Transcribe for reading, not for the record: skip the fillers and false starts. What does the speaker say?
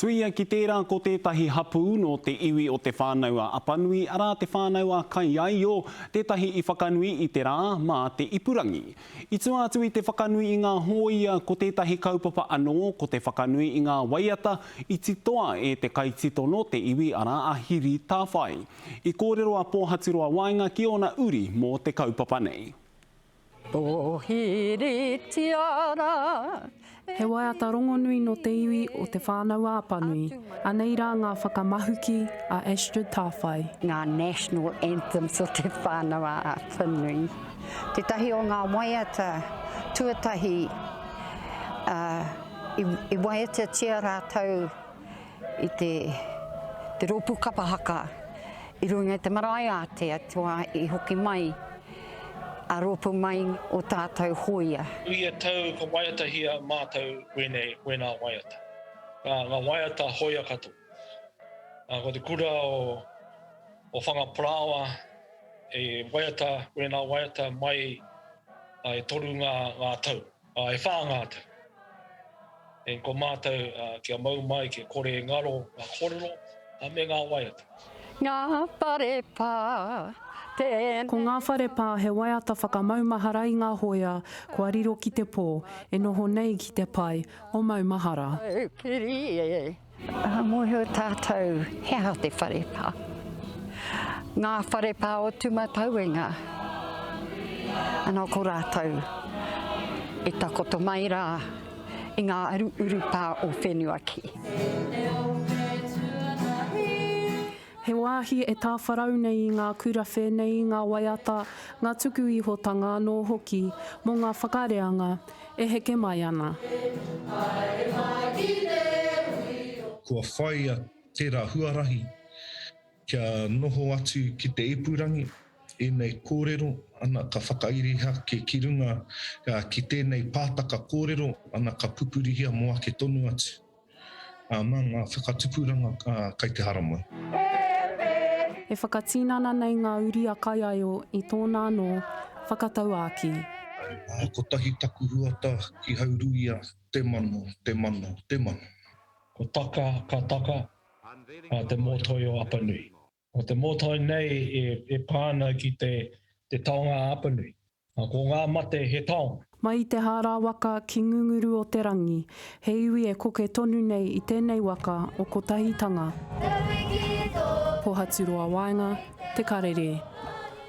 Tuia ki tērā ko tētahi hapū nō te iwi o Te Whānau-a-Apanui, arā Te Whānau-a-Kaiaio, tētahi i whakanui i te rā mā te ipurangi. I tua atu i te whakanui i ngā hōia, ko tētahi kaupapa anō ko te whakanui i ngā waiata i titoa e te kaitito nō te iwi arā a Hiri Tāwhai. I kōrero a Pōhaturoa Waenga ki ōna uri mō te kaupapa nei. Pōhiritia rā e He waiata rongonui nō te iwi o Te Whānau-a-Apanui. Anei rā ngā whakamahuki a Astrid Tāwhai. Ngā national anthems o Te Whānau-a-Apanui. Tētahi o ngā waiata tuatahi i waiatatia rātou i te te rōpū kapa haka i runga i te marae ātea te wā i hoki mai a rōpū mai o tātou hōia. I ia tau ka waiatahia mātou wēnei, wēnā waiata. Ngā, ngā waiata hōia katoa. Ko te kura o, o Whangaparāoa e waiata wēnā waiata mai e toru ngā, ngā tau. Ā, e whā ngā tau. E ko mātou kia mau mai, kia kore e ngaro ngā kōrero me ngā waiata. Ngā whare pā, tēnei. Ko Ngā Whare Pā he waiata whakamaumahara i ngā hoea kua riro ki te pō, e noho nei ki te pae o maumahara. Kiri e. Ka mōhio tātou he aha te whare pā. Ngā whare pā o Tūmatauenga. Ana ko rātou e takoto mai rā i ngā urupā o Whenuakī. He wāhi e tāwharau nei i ngā kura whēnei i ngā waiata, ngā tuku ihotanga anō hoki mō ngā whakareanga e heke mai ana. Kua whāia tērā huarahi kia noho atu ki te ipurangi ēnei kōrero, ana ka whakairiha ke ki runga ki tēnei pātaka kōrero, ana ka pupurihia mō ake tonu atu. Ā, mā ngā whakatupuranga kei te haramai. E whakatinana nei ngā uri a Kaiaio i tōna anō whakatauākī. Ā, kotahi taku huata ki Hauruia, te mano, te mano, te mano. Ko Taka ka taka, ā, te mōtoi o Apanui. Ko te mōtoi nei e pā ana ki te taonga a Apanui. Ko ngā mate he taonga. Mai i te hārā waka ki Ngunguru o te rangi, he iwi e koke tonu nei i tēnei waka o Kotahitanga. Pohaturoa Waenga, Te Karere.